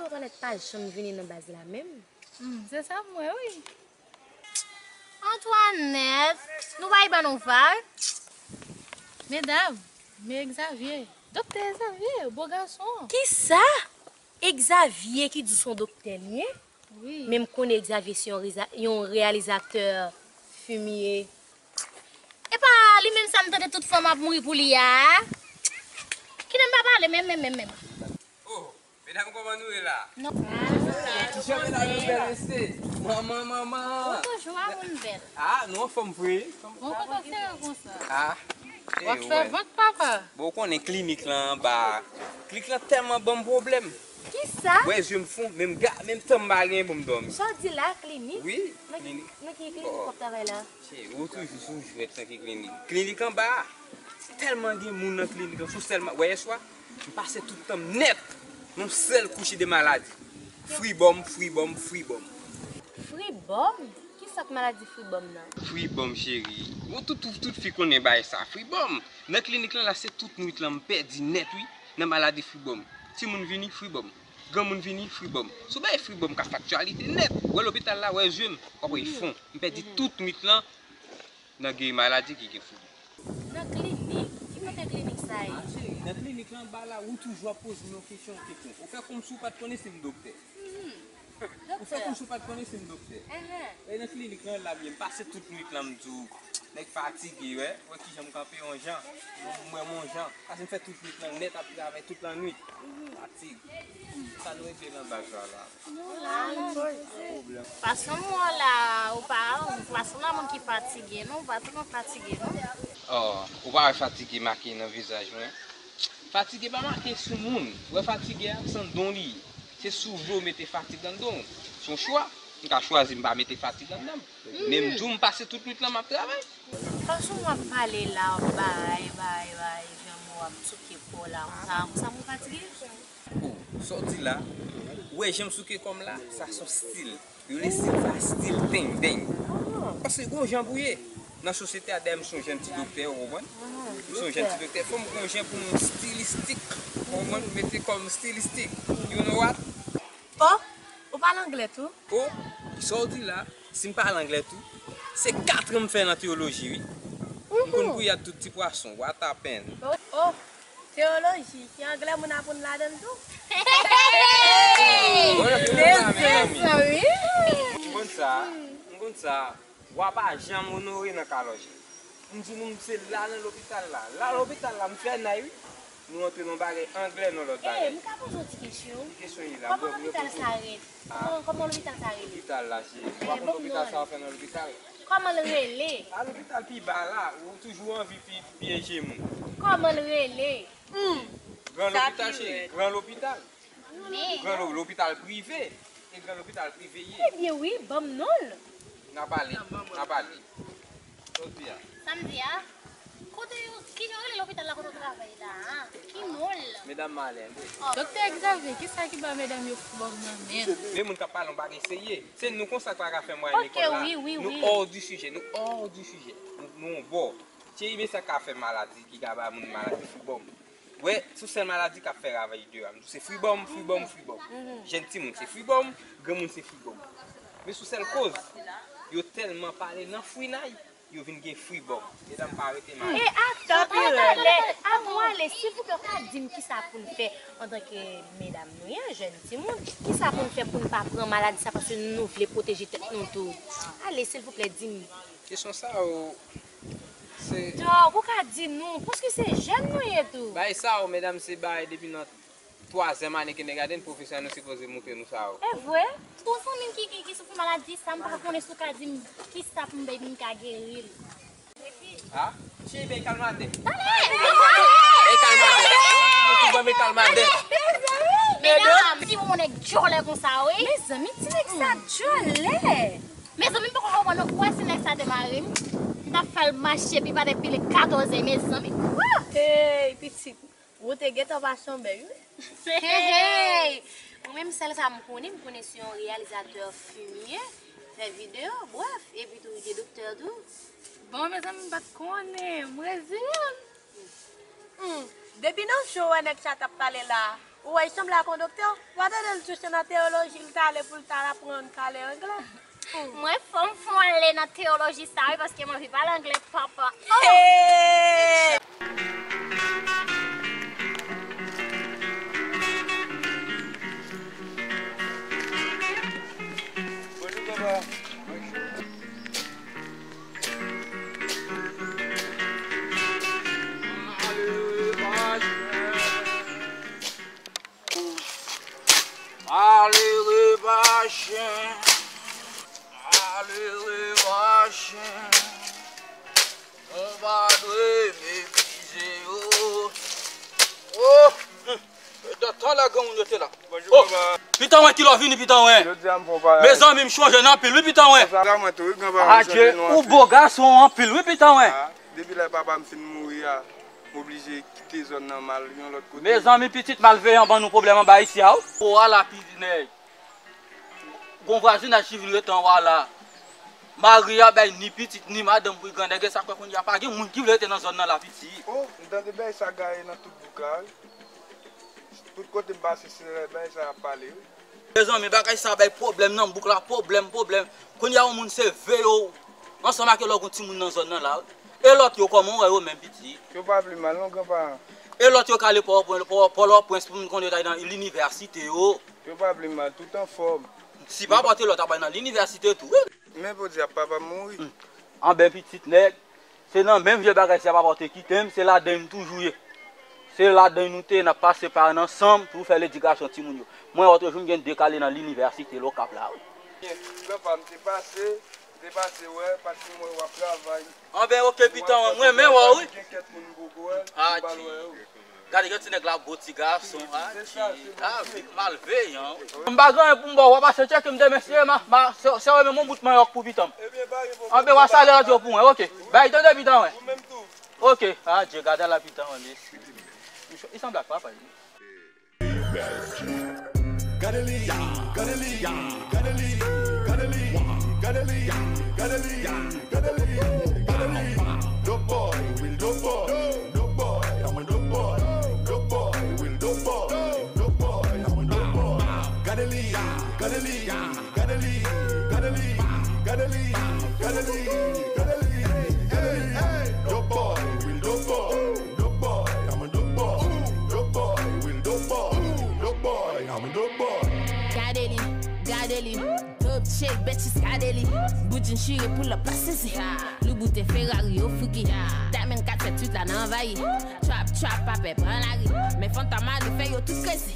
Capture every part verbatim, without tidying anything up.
Antoinette pa janm vini nan baz la menm. Hmm, se sa m wè, wi. Antoinette, nou bay ban nou vag. Medam, men Xavier, doktè Xavier, bo gason. Kisa? Xavier ki di se yon doktè li ye? Wi. Men m konnen Xavier se yon reza-, yon reyalizatè fimye. Epa li menm sa m tande tout fanm ap mouri pou li a. Kite m pa pale menm, menm, menm, menm. Oh, medam, kòman nou ye la? Non. Kijan medam yo bèl mesye? Manman, manman. Ou toujou a moun bèl. Ah, nou anfòm vre. Bon, kòman se yo konsa? Ah. W ap fè vant, papa. Bon, ou konnen klinik lan anba. Klinik lan tèlman ban m pwoblèm. Kisa? Wè, je m fon, menm ga, menm tan m pa gen pou m dòmi. Sa w di la, klinik? Wi, klinik. Nan ki klinik w ap travay la? Cheri, ou toujou sou jwèt nan ki klinik. Klinik anba a. Tèlman gen moun nan klinik lan, sou sèl ma-, wè, yèswa, m pase tout tan m nèt. Nan yon sèl kou, se de maladi. Fribòm, fribòm, fribòm. Fribòm? Kisa k maladi fribòm nan? Fribòm, cheri. Bon, tout, tout, tout fi konnen bagay sa. Fribòm. Nan klinik lan la, se tout nwit lan m pèdi nèt, wi. Nan maladi fribòm. Timoun vini, fribòm. Granmoun vini, fribòm. Sou bagay fribòm k ap fè aktyalite nèt. Wè lopital la, wè je m. W ap wè fon. M pèdi tout nwit lan nan geri maladi ki gen fribòm. Nan klinik? Ki kote klinik sa ye? Ah, cheri, nan klinik lan anba la, ou toujou ap poze m yon kesyon, yon kesyon. Ou fè kòmsi ou pa t konnen si m doktè. Ou fè kòmsi ou pa t konnen si m doktè. Enhen. E nan klinik lan la byen, m pase tout nwit lan m di w, nèg fatige, wè, wè kijan m kanpe yon jan. M wè m yon jan. Pase m fè tout nwit lan nèt ap travay tout lannwit. Fatig. Sa nou regle nan baz la la. Fason m wè w la, ou pa, ou pa sanble moun ki fatige, non, ou pa twò fatige, non. Oh, ou pa wè fatige make nan vizaj mwen? Fatige pa make sou moun. Ou wè fatige a, se yon don li ye. Se si w vle w mete fatig anndan w. Se yon chwa. M ka chwazi m pa mete fatig anndan m. Men m di w m pase tout nwit lan m ap travay. Fason w ap pale la, w ap bay, bay, bay, jan w ap souke kò w la, konsa, konsa pou fatige? Oh, sa w di la, ou wè jan m souke kò m la, sa se yon stil. Yo rele stil sa stil deng deng. Paske gon jan pou ye. Nan sosyete a, dayè m se yon jèn ti doktè, ou konprann? M se yon jèn ti doktè. Fò m gon jan pou m stilistik. Ou konprann? Pou mete kò m stilistik. You know what? Oh, ou pale anglè tou? Oh, sa w di la, si m pale anglè tou, se katran m fè nan teyoloji, wi. M konn gouyad tout ti pwason, what happen? Oh, oh, teyoloji, ki anglè moun aprann ladan l tou? Bon, nan teyoloji la, mezanmi. M konn sa, m konn sa. Wa pa janm onore nan kalòje. M di nou, m se la nan lopital la. La lopital la, m fè nay, wi. Nou antre nan bagay anglè, nan lòt bagay. Ey, m ka poze w ti kesyon? Ki kesyon ye la? Kòman lopital sa rele? Kòman, kòman lopital sa rele? Lopital la, cheri. Ou pa konn lopital sa yo fè nan lopital? Kòman l rele? A, lopital pi ba la, ou toujou anvi pi, pi pyeje moun. Kòman l rele? Gran lopital, cheri, gran lopital. Gran lo-, lopital prive. E gran lopital prive ye. Ebyen wi, ban m non l. N a pale, n a pale. Sa w di a? Sa m di a? Kote yo, kijan yo rele lopital la kote w travay la a? Ki non l? Medam Malèn. Doktè Xavier, kisa ki ba medam yo fribòm nan men? Men moun k ap pale yon bagay serye. Se nou konsa k pa ka fè mwayen lekòl la. Ok, wi, wi, wi. Nou hors du sujet, nou hors du sujet. Nou, nou on bò. Cheri, men sa k ka fè maladi, ki ka ba moun maladi fribòm. Wè, se sèl maladi k ap fè ravay deyò a. M di w se fribòm, fribòm, fribòm. Jèn timoun se fribòm, granmoun se fribòm. Men sou sèl koz, yo tèlman pale nan frinay, yo vin gen fribòm. Medam, pa rete malad. E atann, atann, atann, avan w ale, silvouplè, w ka di m kisa pou n fè antanke medam nou ye, jèn timoun? Kisa pou n fè pou n pa pran maladi sa, paske nou vle pwoteje tèt nou tou? Ale, silvouplè, di m. Kesyon sa yo, se... Dòk, ou ka di nou, paske se jèn nou ye tou. Bagay sa yo, medam, se bagay depi nan twazyèm ane kindergarten, pwofesè nou sipoze montre nou sa yo. E vre? Gon zanmi m ki, ki, ki soufri maladi sa, m pa konnen si w ka di m kisa pou m bay pou m ka geri l. A? Cheri, bay kalmadè. Pale! Bay kalmadè. Ou ban m kalmadè. Medam, si w nèg djòlè konsa, wi. Mezanmi, ti nèg sa djòlè. Mezanmi, m poko konprann non. Ou wè si nèg sa te mare m, m t ap fè l mache pi pa depi le katòz, mezanmi. Hey, pitit. Ou te gentan pase yon bèy, wi. Hey, hey! Mwen menm, sèl sa m konnen, m konnen se yon reyalizatè fimye, fè videyo, brèf, epi tou, li te doktè tou. Bon, mezanmi, m pa t konnen, m rezil. Hmm, depi nan cho wè nèg sa t ap pale la, Ou wè, li sanble ak yon doktè. Ou pa tande l chèche nan teyoloji, li t ale pou l t al aprann pale anglè. Mwen fò m fon ale nan teyoloji sa wi, paske m anvi pale anglè, papa. Bonjou, papa. Malere pa chen, malere pa chen, nou pa dwe meprize yo. Oh! Etan tan la granmoun yo te la. Bonjou, oh, papa. Pitanwen, kilè w vini, Pitanwen? Jodi a m fè yon bagay. Mezanmi, m chonje n anpil wi, Pitanwen. Konsa mwen tou wi, granpa, m chonje nou anpil. Ou bo gason anpil wi, Pitanwen. Ah, depi lè papa m fin mouri a, m oblije kite zòn nan, m al yon lòt kote. Mezanmi, pitit malveyan ban nou pwoblèm anba isi a wi. O, ala pitit nèg. Gon vwazinaj ki vin rete anwo a la. Mari a bay ni pitit ni madanm pou grannèg, e sa k fè kounye a pa gen moun ki vle rete nan zòn nan la, pitit. Oh, m tande bagay sa gaye nan tout bouk la wi. Tout kote m pase se bagay sa y ap pale wi. Mezanmi, bagay sa bay pwoblèm nan bouk la, pwoblèm, pwoblèm. Kounye a yon moun se veye w ansanm ak yon lòt yon timoun nan zòn nan la wi. E lòt yo, kòman w wè yo menm, pitit? Yo pa pi mal non, granpa. E lòt yo k ale Pòtoprens, Pò-, Pòtoprens pou m konn yo t al nan linivèsite yo. Yo pa pi mal, tout anfòm. Si pa pote lòt ap al nan linivèsite tou wi. Men podyab, papa m mouri. Anben pitit nèg, se nan menm vye bagay sa papa w te kite m, se ladan l nou toujou ye. Se ladan l nou te ye, n ap pase pa n ansanm pou fè ledikasyon timoun yo. Mwen wè lòt jou m gen de k ale nan linivèsite Lokap la wi. Granpa m te pase, m te pase wè, paske m wè w ap travay. Anben oke Pitanwen, m renmen wè w wi. Gen kèk moun m poko wè, m pral wè yo. Gade, gade ti nèg la, bo ti gason, a, ti, a, vit malveyan. M pa gen anyen pou m ba w, w a pase tcheke m demen, se, ma, ma, se, se w menm yon bout manyòk pou pitan m. Anben, w a sale lòt yo pou mwen, oke. Bay, tande pitan mwen. Oke, adye, gade la pitan mwen, mesye. Li sanble ak papa l. Gade li, gade li, gade li, gade li, gade li, gade li, gade li, gade li. Dope boy, real dope boy. Dope boy, I'm a dope boy. Dope boy, real dope boy. Dope boy, I'm a dope boy. Gade li, gade li, gade li, gade li, gade li, gade li, gade li. Hey, hey. Dope boy, real dope boy. Dope boy, I'm a dope boy. Dope boy, real dope boy. Dope boy, I'm a dope boy. Gade li, gade li. Dope chick, bitches, gade li. Bout jeans chire pou l ap pase se. Louboute Ferrari yo friki. Diamond kat fè twit la nan anvayi. Trap, trap, pa pè pran lari. Men fantom a de fè yo tout krezi.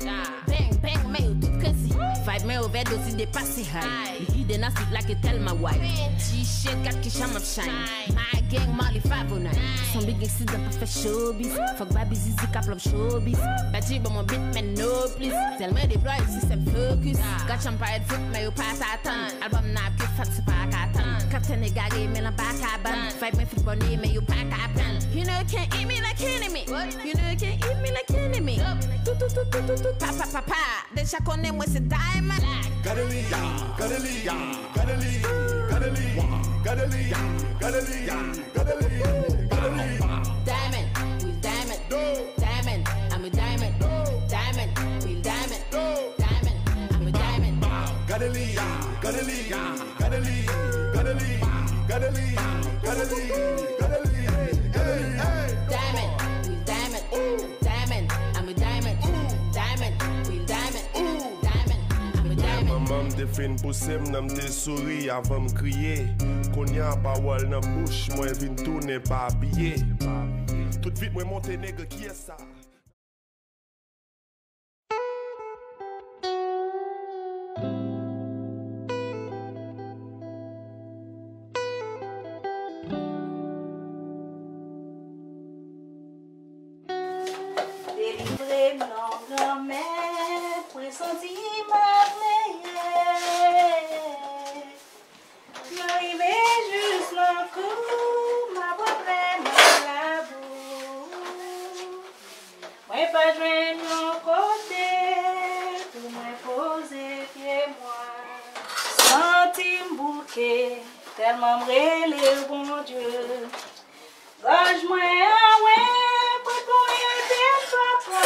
Bang, bang, men yo tout krezi. Vibe men ovèdoz li depase high. Li gide nan street la ke tèlman wide. Ti chen kat ki jan m ap shine. My gang Marley Favonay. Son big insidan pa fè showbiz. Fòk Baby Zizi ka plòm showbiz. Badji ban mwen beat men no please. Tèlman deplwaye sistèm focus. Gad chan parèt fout men yo pa t atann. Album nan ap ke fat se pa ka tann. Kaptèn egare men l anba kabann. Vibe men fout bòne men yo pa ka prann. You know you can't eat me like enemy. You know you can't eat me like enemy. Tout, tout, tout, tout, tout, tout, pa, pa, pa, pa. Deja konnen mwen se Diamond. Gade li, gade li, gade li, gade li, gade li, gade li, gade li, gade li. Diamond, real diamond. Diamond, I'm a diamond. Diamond, real diamond. Diamond, I'm a diamond. Gade li, gade li, gade li, gade li, gade li, gade li, gade li. Hey, hey. Diamond, real diamond. Diamond, I'm a diamond. Diamond, real diamond. Diamond, I'm a diamond. Manman m te fin pouse m nan, m te souri avan m kriye. Kounye a pawòl nan bouch mwen vin tounen papiye. Tout vit mwen monte nèg kiyès sa? Delivre m non Granmèt, mwen santi m ap neye. Mwen rive jis nan kou, m ap rantre nan labou. Mwen pa jwenn yon kote pou mwen poze pye mwen. Santi m bouke, tèlman m rele w, Bondye. Gòj mwen an, wen, pran pou yon epè, papa.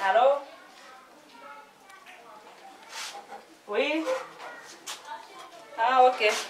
Alo? Wi? Ah, ok.